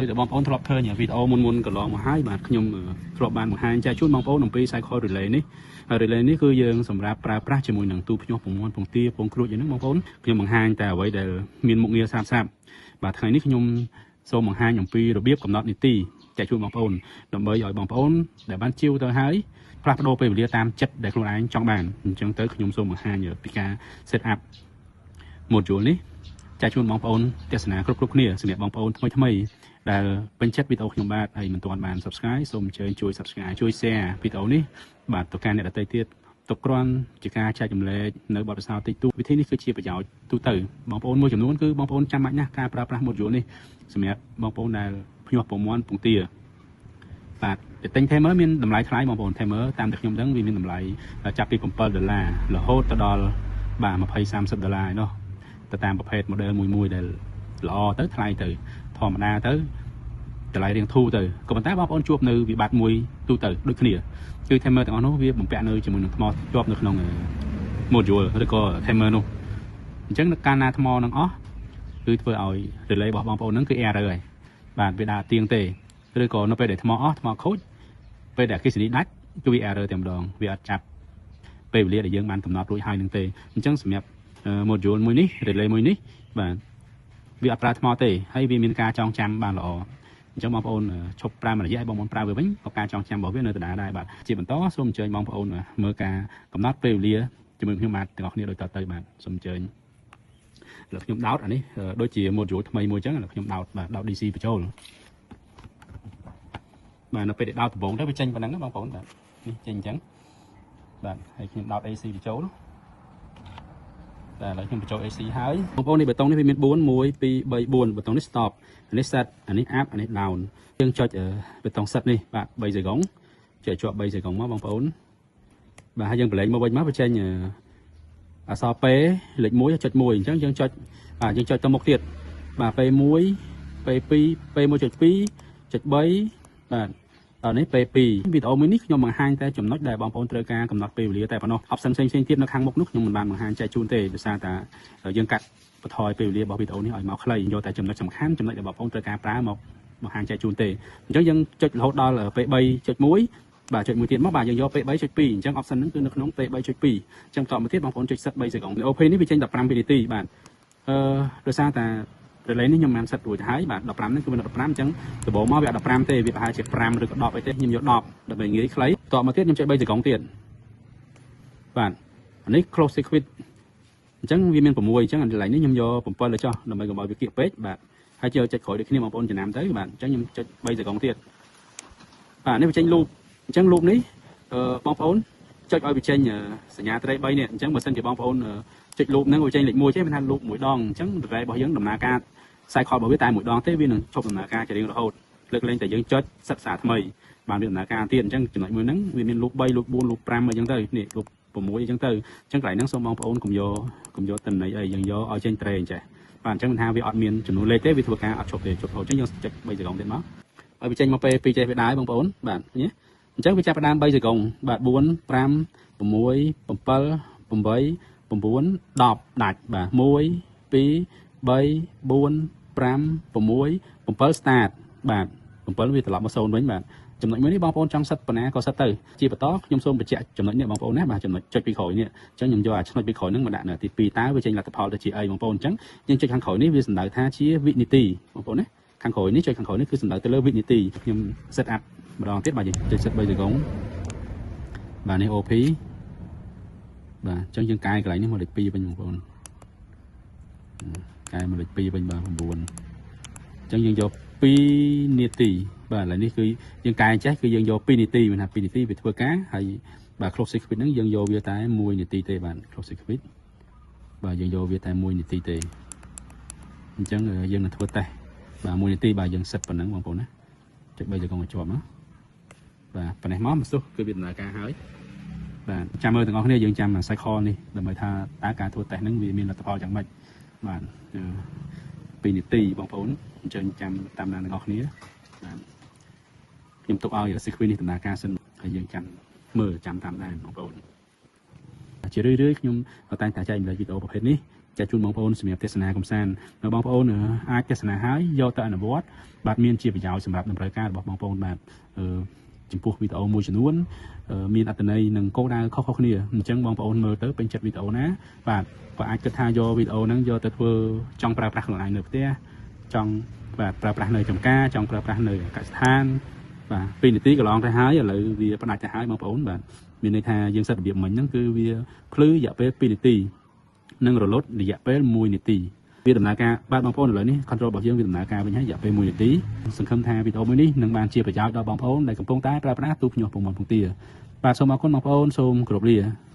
ដូចតែបងប្អូនធ្លាប់ឃើញវីដេអូមុនមុនកន្លងមកហើយបាទខ្ញុំធ្លាប់បានបង្ហាញចែកជូនបងប្អូនអំពី cycle relay នេះហើយ relay នេះគឺយើងសម្រាប់ប្រើប្រាស់ជាមួយនឹងទូភ្ញាស់ពងមាន់ពងទាពងគ្រួចអីហ្នឹងបងប្អូនខ្ញុំបង្ហាញតែអ្វីដែលមានមុខងារស្រាប់ស្រាប់បាទថ្ងៃនេះខ្ញុំសូមបង្ហាញអំពីរបៀបកំណត់នីតិចែកជូនបងប្អូនដើម្បីឲ្យបងប្អូនដែលបានជាវទៅហើយផ្លាស់ប្ដូរពេលវេលាតាមចិត្តដែលខ្លួនឯងចង់បានអញ្ចឹងទៅខ្ញុំសូមបង្ហាញពីការ set up module នេះចែកជូនបងប្អូនទស្សនាគ្រប់គ្រប់គ្នាសម្រាប់បងប្អូនថ្មីថ្មីដែលពេញចិត្តវីដេអូខ្ញុំបាទហើយមិនទាន់បាន Subscribe សូមអញ្ជើញជួយ Subscribe ជួយ Share វីដេអូនេះបាទទៅកាន់អ្នកដទៃទៀតទុកគ្រាន់ជាការចែករំលែកនៅបទពិសោធន៍តិចតួចវិធីនេះគឺជាប្រយោជន៍ទូទៅបងប្អូនមួយចំនួនគឺបងប្អូនចាំបាច់ណាស់ការប្រើប្រាស់ module នេះសម្រាប់បងប្អូនដែលភ្ញាស់ពងមាន់ពងទាបាទទៅទិញ timer មានតម្លៃថ្លៃបងប្អូន timer តាមតែខ្ញុំដឹងវាមានតម្លៃចាប់ពី7ដុល្លាររហូតទៅដល់បាទ20 30ដុល្លារឯណោះទៅតាមប្រភេទ model មួយមួយដែលល្អទៅថ្លៃទៅធម្មតាទៅតម្លៃរៀងធូរទៅក៏ប៉ុន្តែបងប្អូនជួបនៅវិបត្តិមួយទូទៅដូចគ្នាគឺ timer ទាំងអស់នោះវាបំពាក់នៅជាមួយនឹងថ្មជាប់នៅក្នុង module ឬក៏ timer នោះអញ្ចឹងកាលណាថ្មនឹងអស់គឺធ្វើឲ្យ relay របស់បងប្អូនហ្នឹងគឺ error ហើយបាទវាដើរទៀងទេឬក៏នៅពេលដែលថ្មអស់ថ្មខូចពេលដែលអគ្គិសនីដាច់គឺវា error តែម្ដងវាអត់ចាប់ពេលវេលាដែលយើងបានកំណត់រួចហើយនឹងទេអញ្ចឹងសម្រាប់ module មួយនេះ relay មួយនេះបាទវាអត់ប្រើថ្មទេហើយវាមានការចងចាំបានល្អអញ្ចឹងបងប្អូនឈប់ប្រើមួយរយៈឲ្យបងប្អូនប្រើវាវិញក៏ការចងចាំរបស់វានៅដដែលដែរបាទជាបន្តសូមអញ្ជើញបងប្អូនមើលការកំណត់ពេលវេលាជាមួយខ្ញុំបាទទាំងអស់គ្នាដូចតទៅបាទសូមអញ្ជើញឥឡូវខ្ញុំដោតអានេះដូចជា module ថ្មីមួយអញ្ចឹងឥឡូវខ្ញុំដោតបាទដោត DC បញ្ចូលបាទនៅពេលដែលដោតដំបូងទៅវាចេញប៉ុណ្ណឹងបងប្អូនបាទនេះចេញអញ្ចឹងបាទហើយខ្ញុំដោត AC បញ្ចូលបាទឥឡូវខ្ញុំបញ្ចូល AC ហើយបងប្អូននេះប៊ូតុងនេះវាមាន4 1 2 3 4ប៊ូតុងនេះ stop អានេះ set អានេះ up អានេះ down យើងចុចប៊ូតុង set នេះបាទ3សេកុងចុចជាប់3សេកុងមកបងប្អូនបាទហើយយើងប្រឡែងមកវិញមកបញ្ចេញអក្សរ P លេខ1ចុច1អញ្ចឹងយើងចុចបាទយើងចុចទៅមុខទៀតបាទ P 1 P 2 P 1.2ចុច3បាទដល់នេះ P2 វីដេអូមួយនេះខ្ញុំបង្ហាញតែចំណុចដែលបងប្អូនត្រូវការកំណត់ពេលវេលាតែប៉ុណ្ណោះ option ផ្សេងៗទៀតនៅខាងមុខនោះខ្ញុំមិនបានបង្ហាញចែកជូនទេដោយសារតែយើងកាត់បន្ថយពេលវេលារបស់វីដេអូនេះឲ្យមកខ្លីយកតែចំណុចសំខាន់ចំណុចដែលបងប្អូនត្រូវការប្រើមកបង្ហាញចែកជូនទេអញ្ចឹងយើងចុចរហូតដល់ P3.1 បាទចុចមួយទៀតមកបាទយើងយក P3.2 អញ្ចឹង option ហ្នឹងគឺនៅក្នុង P3.2 អញ្ចឹងបន្តមកទៀតបងប្អូនចុច set 3សេកុង OP នេះវាចេញ15វិនាទីបាទអឺដោយសារតែ relay នេះខ្ញុំបាន set រួចហើយបាទ15ហ្នឹងគឺវានៅ15អញ្ចឹងដំបូងមកវាអត់15ទេវាប្រហែលជា5ឬក៏10អីទេខ្ញុំយក10ដើម្បីងាយខ្លីបន្តមកទៀតខ្ញុំចុច3សេកុងទៀតបាទអានេះ close circuit អញ្ចឹងវាមាន6អញ្ចឹងកន្លែងនេះខ្ញុំយក7ទៅចុះដើម្បីកុំឲ្យវាគៀកពេកបាទហើយជចុចក្រោយដូចគ្នាបងប្អូនចំណាំទៅបាទអញ្ចឹងខ្ញុំចុច3សេកុងទៀតបាទនេះវាចេញ loop អញ្ចឹង loop នេះអឺបងប្អូនចុចឲ្យវាចេញសញ្ញាត្រី3នេះអញ្ចឹងបើសិនជាបងប្អូនចុច loop ហ្នឹងវាចេញលេខ1ទេមានថា loop មួយដងអញ្ចឹង relay របស់យើងដំណើរការ cycle របស់វាតែមួយដងទេវានឹងឈប់ដំណើរការជារៀងរហូតលើកលែងតែយើងចុចសិក្សាថ្មីបានវាដំណើរការទៀតអញ្ចឹងចំណុចមួយហ្នឹងវាមាន loop 3 loop 4 loop 5អីចឹងទៅនេះ loop 6អីចឹងទៅអញ្ចឹងកន្លែងហ្នឹងសូមបងប្អូនកុំយកកុំយកតិន័យអីយើងយកឲ្យចេញត្រេអញ្ចេះបាទអញ្ចឹងមិនថាវាអត់មានចំនួនលេខទេវាធ្វើការអត់ឈប់ទេជប់រហូតអញ្ចឹងយើងចុច3សេកុងទៀតមកឲ្យវាចេញមកពេល2ចេះវាដែរបងប្អូនបាទឃើញទេអញ្ចឹងវាចាប់ផ្ដើម3សេកុងបាទ4 5 6 7 8 9 10ដាច់បាទ1 2 3 4 5 6 7 start បាទ7វាត្រឡប់មក0វិញបាទចំណុចមួយនេះបងប្អូនចង់ set ប៉ុណ្ណាក៏ set ទៅជាបន្តខ្ញុំសូមបញ្ជាក់ចំណុចនេះបងប្អូនណាបាទចំណុចចុចពីក្រោយនេះអញ្ចឹងខ្ញុំយកអាឆ្នុចពីក្រោយហ្នឹងមកដាក់នៅទី2តើវាចេញលទ្ធផលទៅជាអីបងប្អូនអញ្ចឹងយើងចុចខាងក្រោយនេះវាសំដៅថាជាវិនាទីបងប្អូនណាខាងក្រោយនេះចុចខាងក្រោយនេះគឺសំដៅទៅលើវិនាទីខ្ញុំ set up ម្ដងទៀតបាទយើងចុច set 3សេកុងបាទនេះ OP បាទអញ្ចឹងយើងកែកន្លែងនេះមកលេខ2វិញបងប្អូនកែមកលេខ2វិញបាទ9អញ្ចឹងយើងយក2នាទីបាទឥឡូវនេះគឺយើងកែចេះគឺយើងយក2នាទីមានថា2នាទីវាធ្វើការហើយបាទ close circuit ហ្នឹងយើងយកវាតែ1នាទីទេបាទ close circuit បាទយើងយកវាតែ1នាទីទេអញ្ចឹងយើងនឹងធ្វើតេស្តបាទ1នាទីបាទយើង set ប៉ុណ្ណឹងបងប្អូនណាចុច3សេកុងឲ្យជាប់មកបាទប៉ុណ្ណេះមកមកសុះគឺវាដំណើរការហើយបាទចាំមើលទាំងអស់គ្នាយើងចាំ cycle នេះដើម្បីថាតើការធ្វើតេស្តហ្នឹងវាមានលទ្ធផលយ៉ាងម៉េចបាទ2នាទីបងប្អូនអញ្ជើញចាំតាមដានទាំងអស់គ្នាបាទខ្ញុំទុកឲ្យ sequence នេះដំណើរការសិនហើយយើងចាំមើលចាំតាមដានបងប្អូនជារឿយៗខ្ញុំតែងតែចែករំលែកវីដេអូប្រភេទនេះ ចែកជូនបងប្អូនសម្រាប់ទស្សនាកំសាន្តនៅបងប្អូនអាចទស្សនាហើយយកទៅអនុវត្តបាទមានជាប្រយោជន៍សម្រាប់តម្រូវការរបស់បងប្អូនបាទអឺចំពោះវីដេអូមួយចំនួនមានអត្ថន័យនិងគោលដៅខុសៗគ្នាអញ្ចឹងបងប្អូនមើលទៅពេញចិត្តវីដេអូណាបាទក៏អាចគិតថាយកវីដេអូហ្នឹងយកទៅធ្វើចង់ប្រើប្រាស់ខ្លួនឯងនៅផ្ទះចង់បាទប្រើប្រាស់នៅចំការចង់ប្រើប្រាស់នៅកសិដ្ឋានបាទ2នាទីកន្លងទៅហើយឥឡូវវាផ្ដាច់ទៅហើយបងប្អូនបាទមានន័យថាយើងសិតរបៀបមិញហ្នឹងគឺវាភ្លឺរយៈពេល2នាទីនិងរលត់រយៈពេល1នាទីវាដំណើរការបាទបងប្អូនឥឡូវនេះ control របស់យើងវាដំណើរការវិញហើយរយៈពេល1នាទីសង្ឃឹមថាវីដេអូមួយនេះនឹងបានជាប្រយោជន៍ដល់បងប្អូនដែលកំពុងតែប្រើប្រាស់ទូភ្ញាស់ពងមាន់ពងទាបាទសូមអរគុណបងប្អូនសូមគោរពលា។